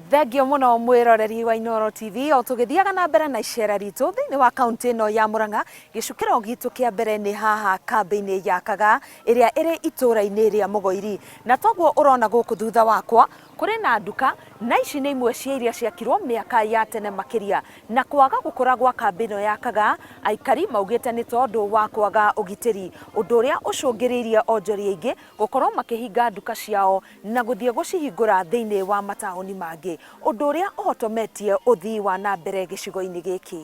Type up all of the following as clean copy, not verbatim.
Thengio mũno mwĩroreri wa Inooro TV o tũgĩthiaga na mbere na icera ritũ thĩinĩ wa kaunti ĩno ya Murang'a. Gĩcukĩro gitũ kĩa mbere nĩ haha kambĩ-inĩ ya Kagaa ĩrĩa ĩrĩ itũũra-inĩ rĩa Mũgoiri. Na toguo ũrona gũkũ thutha wakwa kũrĩ na nduka, na ici nĩ imwe cia iria ciakirwo mĩaka ya tene makĩria. Na kwaga gũkũra gwa kambĩ ĩno ya Kagaa, aikari maugĩte nĩ tondũ wa kwaga ũgitĩri, ũndũ ũrĩa ũcũngĩrĩirie onjoria aingĩ gũkorwo makĩhinga nduka ciao na gũthiĩ gũcihingũra thĩinĩ wa mataũni mangĩ, ũndũ ũrĩa ũhotometie ũthii wa na mbere gĩcigo-inĩ gĩkĩ.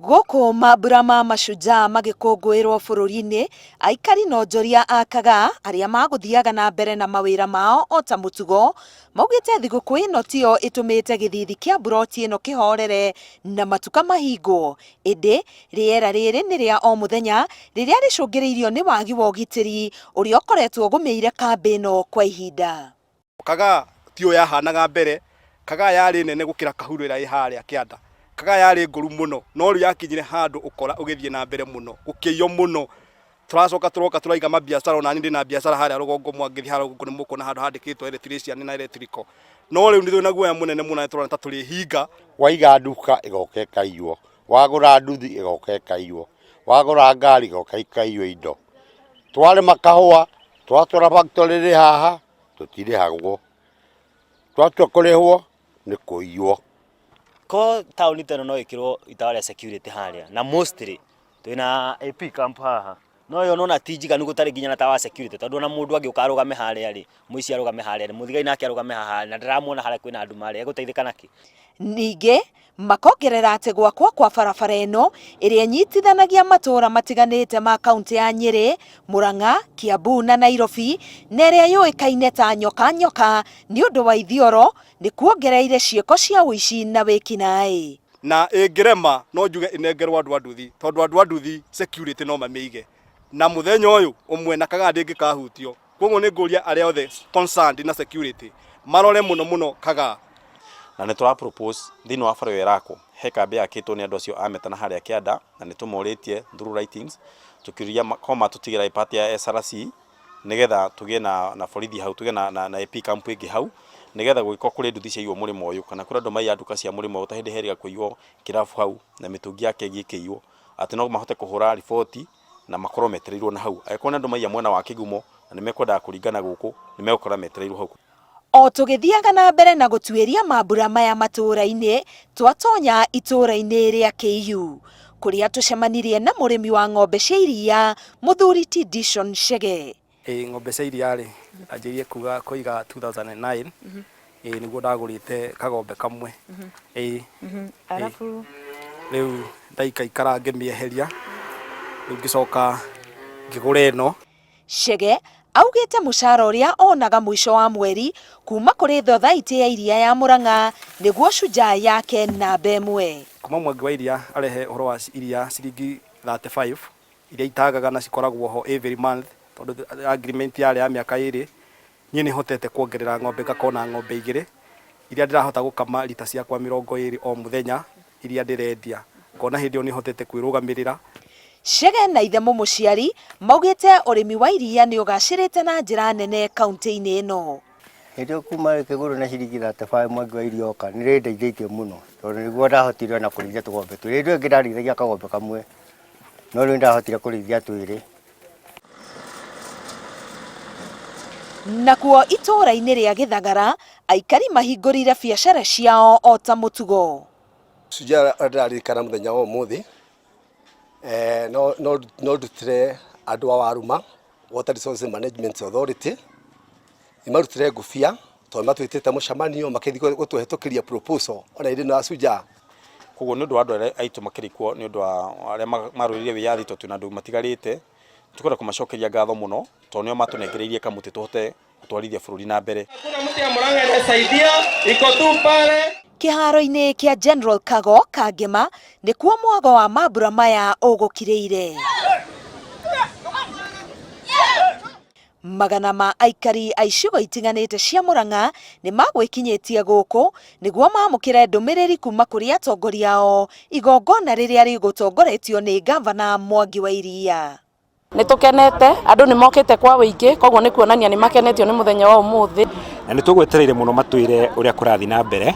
Gũkũ mambura ma Mashujaa magĩkũngũĩrwo bũrũri-inĩ, aikari na onjoria a Kagaa arĩa magũthiaga na mbere na mawĩra mao o ta mũtugo, maugĩte thigũkũ ĩno tiyo ĩtũmĩte gĩthithi kĩa mburoti ĩno kĩhorere na matuka mahingwo, ĩndĩ Rĩera rĩrĩ nĩ rĩa o mũthenya rĩrĩa rĩcũngĩrĩirio nĩ wagi wa ũgitĩri ũrĩa ũkoretwo ũgũmĩire kambĩ ĩno kwa ihinda. Kagaa ti ũũ yahanaga mbere, Kagaa yarĩ nene gũkĩra Kahuro ĩrĩa ĩ harĩa kĩanda. Kagaa yarĩ ngũru mũno, no rĩu yakinyire handũ ũkora ũgĩthiĩ na mbere mũno, gũkĩiywo mũno. Tũracoka tũroka tũraiga mabiacara, ona niĩ ndĩna biacara harĩa rũgongo, mwangĩthiĩ harĩa rũgongo nĩ mũkuona handũ handĩkĩtwo electrician na electrical. No rĩu nĩ twĩna guoya mũnene mũno na nĩ tũrona ta tũrĩhinga. Waiga nduka ĩgoka ĩkaiywo, wagũra nduthi ĩgoka ĩkaiywo, wagũra ngari ĩgoka ĩkaiywo indo. Twarĩma kahũa, twatwara factory ĩrĩ haha, tũtirĩhagwo. Twatua kũrĩhwo nĩ kũiywo. Ko taũni ta ĩno no ĩkĩrwo itawa rĩa security harĩa na mostly twĩna AP camp haha no ĩyo nona ti njiganu gũtarĩ nginya na tawa security tondũ ona mũndũ angĩũka arũgame harĩa rĩ mũici arũgame harĩa rĩ mũthigari nake arũgame haha na ndĩramuona harĩa kwĩna nduma rĩ egũteithĩka nakĩ? Ningĩ makongerera atĩ gwakwo kwa barabara ĩno ĩrĩa ĩnyitithanagia matũũra matiganĩte ma kauntĩ ya Nyĩrĩ, Murang'a, Kiambu na Nairobi na ĩrĩa yũĩkaine ta Nyoka Nyoka nĩ ũndũ wa ithioro nĩ kuongereire ciĩko cia ũici na wĩkinaĩ. Na ĩngĩrema no njuge ĩnengerwo andũ a nduthi tondũ andũ a nduthi security no mamĩige na mũthenya ũyũ ũmwe na Kagaa ndĩngĩkahutio. Koguo nĩ ngũria arĩa othe concerned na security marore mũno mũno Kagaa. Na nĩ tũra propose thĩinĩ wa bara ĩyo ĩrakwo he kambĩ yakĩtwo nĩ andũ acio a Meta na harĩa kĩanda na nĩ tũmorĩtie through writings tũkĩũria korwo matũtigĩra ĩ part ya SRC nĩgetha tũgĩe na, na borithi hau tũgĩe na, na, na AP camp ĩngĩ hau nĩgetha gũgĩkorwo kũrĩ nduthi ciaiywo mũrĩmo ũyũ kana kũrĩ andũ maiya nduka cia mũrĩmo ũyũ ta hĩndĩ herĩga kũiywo kĩrabu hau na mĩtũngi ya kegi ĩkĩiywo atĩ no mahote kũhũra riboti na makorwo metereirwo na hau angĩkorwo nĩ andũ maiya mwena wa kĩgumo na nĩ mekwendaga kũringana gũkũ nĩ megũkora metereirwo hau. O tũgĩthiaga na mbere na gũtuĩria mambura maya matũũra-inĩ, twatonya itũũra-inĩ rĩa KU, kũrĩa tũcemanirie na mũrĩmi wa ng'ombe cia iria, mũthuri ti Dishon Chege. Ĩĩ ng'ombe cia iria rĩ, ndanjĩrĩirie kuga kũiga 2009, ĩĩ nĩguo ndagũrĩte kagombe kamwe, ĩĩ. Arabu? Rĩu ndaikaikara ngĩmĩeheria, rĩu ngĩcoka ngĩgũra ĩno. Chege augĩte mũcara ũrĩa onaga mũico wa mweri kuma kũrĩ thothaitĩ ya iria ya Murang'a nĩguo Shujaa yake namba ĩmwe. Kuma Mwangi wa Iria arehe ũhoro wa iria ciringi 35 iria itagaga na cikoragwo ho every month tondũ agreement yarĩ ya mĩaka ĩrĩ, niĩ nĩ hotete kuongerera ng'ombe ngakorwo na ng'ombe igĩrĩ iria ndĩrahota gũkama rita ciakwa 20 o mũthenya iria ndĩrendia, ngona hĩndĩ ĩyo nĩ hotete kwĩrũgamĩrĩra. Chege na ithe mũmũciari maugĩte ũrĩmi wa iria nĩ ũgacĩrĩte na njĩra nene kaunti-inĩ ĩno. Hĩndĩ ĩyo kuma rĩkĩgũrwo na ciringi 35 Mwangi wa Iria oka nĩ rĩndeithĩtie mũno tondũ nĩguo ndahotire ona kũrĩithia tũgombe twĩrĩ. Hĩndĩ ĩyo ĩngĩ ndarĩithagia kagombe kamwe no rĩu nĩ ndahotire kũrĩithia twĩrĩ. Nakuo itũũra-inĩ rĩa Gĩthagara, aikari mahingũrire biacara ciao o ta mũtugo. Shujaa ũrĩa ndĩraririkana mũthenya wa ũmũthĩ, eh, no, no, no ndutire andũ a Waruma Water Resources Management Authority nĩ marutire ngũbia tondũ matwĩtĩte mũcemanio makĩthiĩ gũtũhetũkĩria proposal ona ĩrĩ na Shujaa. Koguo nĩ ũndũ wa andũ arĩa aitũ makĩrĩ kuo nĩ ũndũ wa arĩa marũĩrĩire wĩyathi tondũ twĩna andũ matigarĩte, tũkwenda kũmacokeria ngatho mũno tondũ nĩo matũnengereirie kamũtĩ tũhote gũtwarithia bũrũri na mbere. Kĩharo-inĩ kĩa General Kago, Kangema, nĩkuo mwago wa mambura maya ũgũkirĩire. Magana ma aikari a icigo itiganĩte cia Murang'a nĩ magwĩkinyĩtie gũkũ nĩguo mamũkĩre ndũmĩrĩri kuma kũrĩ atongoria ao igongona rĩrĩa rĩgũtongoretio nĩ Ngavana Mwangi wa Iria. Nĩ tũkenete, andũ nĩ mokĩte kwa ũingĩ, koguo nĩ kuonania nĩ makenetio nĩ mũthenya wa ũmũthĩ. Na nĩ tũgwetereire mũno matwĩre ũrĩa kũrathiĩ na mbere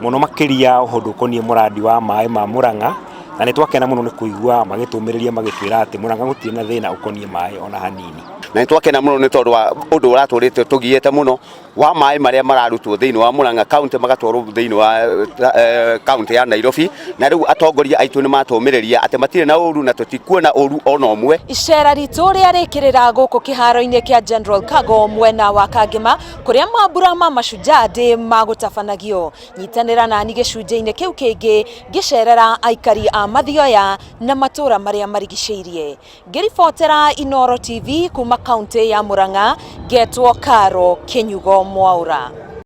Mũno makĩria ũndũ ũkoniĩ mũrandi wa maĩ ma Murang'a, na nĩ twakena mũno nĩ kũigua magĩtũmĩrĩria magĩtwĩra atĩ Murang'a gũtirĩ na thĩna ũkoniĩ maĩ ona hanini. Na nĩ twakena mũno nĩ tondũ wa ũndũ ũratũrĩte tũgiĩte mũno wa maĩ marĩa mararutwo thĩinĩ wa Murang'a county magatwarwo thĩinĩ wa county ya Nairobi, na rĩu atongoria aitũ nĩ matũmĩrĩria atĩ matirĩ na ũru na tũtikuona ũru ona ũmwe. Icera ritũ rĩarĩkĩrĩra gũkũ kĩharo-inĩ kĩa General Kago mwena wa Kangema kũrĩa mambura ma Mashujaa Day magũtabanagio. Nyitanĩra nani gĩcunjĩ-inĩ kĩu kĩngĩ ngĩcerera aikari a Mathioya na matũra marĩa marigicĩirie. Ngĩribotera Inooro TV kuma kaũntĩ ya Murang'a, ngetwo Caro Kĩnyugo Mwaũra.